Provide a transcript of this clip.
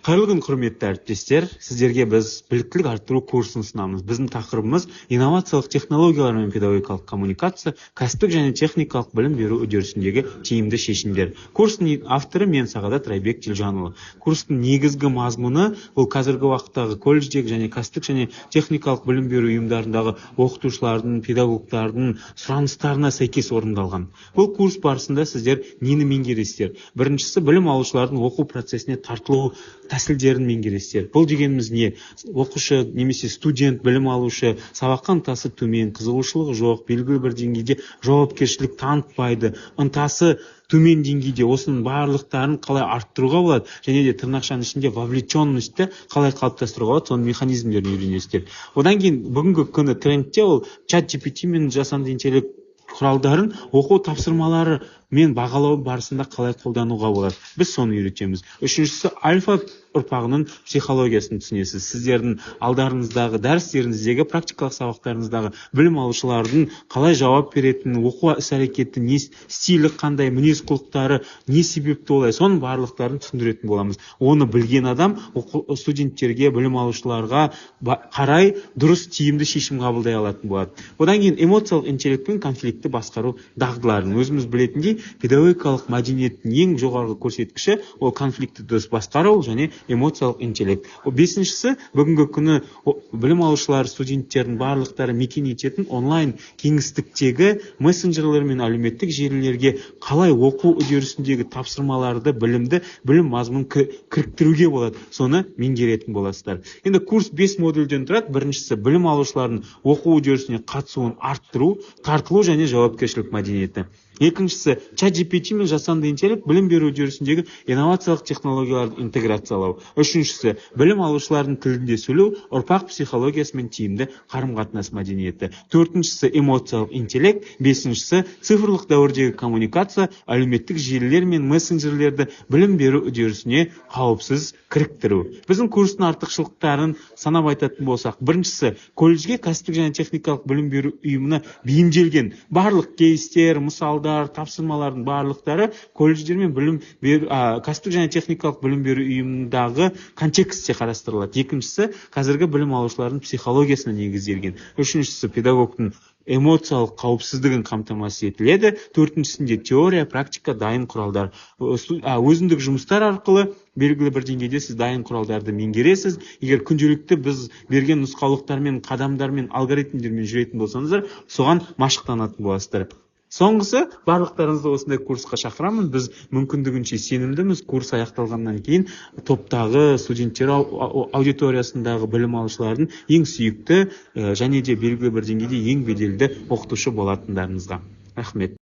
Қайырлы күн, құрметті әріптестер! Сіздерге біз біліктілік арттыру курсын ұсынамыз. Біздің тақырыбымыз: инновациялық технологиялар мен педагогикалық коммуникация, кәсіптік және техникалық білім беру үдерісіндегі тиімді шешімдер. Курстың авторы мен, Сағадат Райбек Телжанұлы. Курстың негізгі мазмұны бұл қазіргі уақыттағы колледждегі және кәсіптік және техникалық білім беру ұйымдарындағы оқытушылардың, педагогтардың сұраныстарына сәйкес орындалған. Бұл курс барысында сіздер нені меңгересіздер? Біріншісі, білім алушылардың оқу процесіне тартылу тәсілдерін меңгересіздер. Бұл дегеніміз не? Оқушы немесе студент, білім алушы сабаққа ынтасы төмен, қызығушылығы жоқ, белгілі бір деңгейде жауапкершілік танытпайды, ынтасы төмен деңгейде. Осының барлықтарын қалай арттыруға болады және де тырнақшаның ішінде вовлеченность ті қалай қалыптастыруға болады, соның механизмдерін үйренесіздер. Одан кейін бүгінгі күні трендте ол чат GPT мен жасанды интеллект құралдарын оқу тапсырмалары мен бағалау барысында қалай қолдануға болады, біз соны үйретеміз. Үшіншісі, альфа ұрпағының психологиясын түсінесіз. Сіздердің алдарыңыздағы дәрістеріңіздегі, практикалық сабақтарыңыздағы білім алушылардың қалай жауап беретінін, оқу іс әрекеті не, стилі қандай, мінез құлықтары не себепті олай, соның барлықтарын түсіндіретін боламыз. Оны білген адам студенттерге, білім алушыларға қарай дұрыс, тиімді шешім қабылдай алатын болады. Одан кейін эмоциялық интеллект пен конфликтті басқару дағдыларын. Өзіміз білетіндей, педагогикалық мәдениеттің ең жоғарғы көрсеткіші ол конфликтті дұрыс басқару және эмоциялық интеллект. Бесіншісі, бүгінгі күні білім алушылар, студенттердің барлықтары мекен ететін онлайн кеңістіктегі мессенджерлер мен әлеуметтік желілерге қалай оқу үдерісіндегі тапсырмаларды, білімді, білім мазмұнын кіріктіруге болады, соны меңгеретін боласыздар. Енді курс бес модульден тұрады. Біріншісі, білім алушылардың оқу үдерісіне қатысуын арттыру, тартылу және жауапкершілік мәдениеті. Екіншісі, чат GPT мен жасанды интеллект білім беру үдерісіндегі инновациялық технологияларды интеграциялау. Үшіншісі, білім алушылардың тілінде сөйлеу, ұрпақ психологиясы мен тиімді қарым қатынас мәдениеті. Төртіншісі, эмоциялық интеллект. Бесіншісі, цифрлық дәуірдегі коммуникация, әлеуметтік желілер мен мессенджерлерді білім беру үдерісіне қауіпсіз кіріктіру. Біздің курстың артықшылықтарын санап айтатын болсақ, біріншісі, колледжге, кәсіптік және техникалық білім беру ұйымына бейімделген барлық кейстер, мысалдар, тапсырмалардың барлықтары колледждер мен білім беру, кәсіптік және техникалық білім беру ұйымындағы контекстте қарастырылады. Екіншісі, қазіргі білім алушылардың психологиясына негізделген. Үшіншісі, педагогтың эмоциялық қауіпсіздігін қамтамасыз етіледі. Төртіншісінде, теория, практика, дайын құралдар, өзіндік жұмыстар арқылы белгілі бір деңгейде сіз дайын құралдарды меңгересіз. Егер күнделікті біз берген нұсқаулықтармен, қадамдармен, алгоритмдермен жүретін болсаңыздар, соған машықтанатын боласыздар. Соңғысы, барлықтарыңызды осындай курсқа шақырамын. Біз мүмкіндігінше сенімдіміз, курс аяқталғаннан кейін топтағы студенттер аудиториясындағы білім алушылардың ең сүйікті және де белгілі бір деңгейде ең беделді оқытушы болатындарыңызға. Рахмет.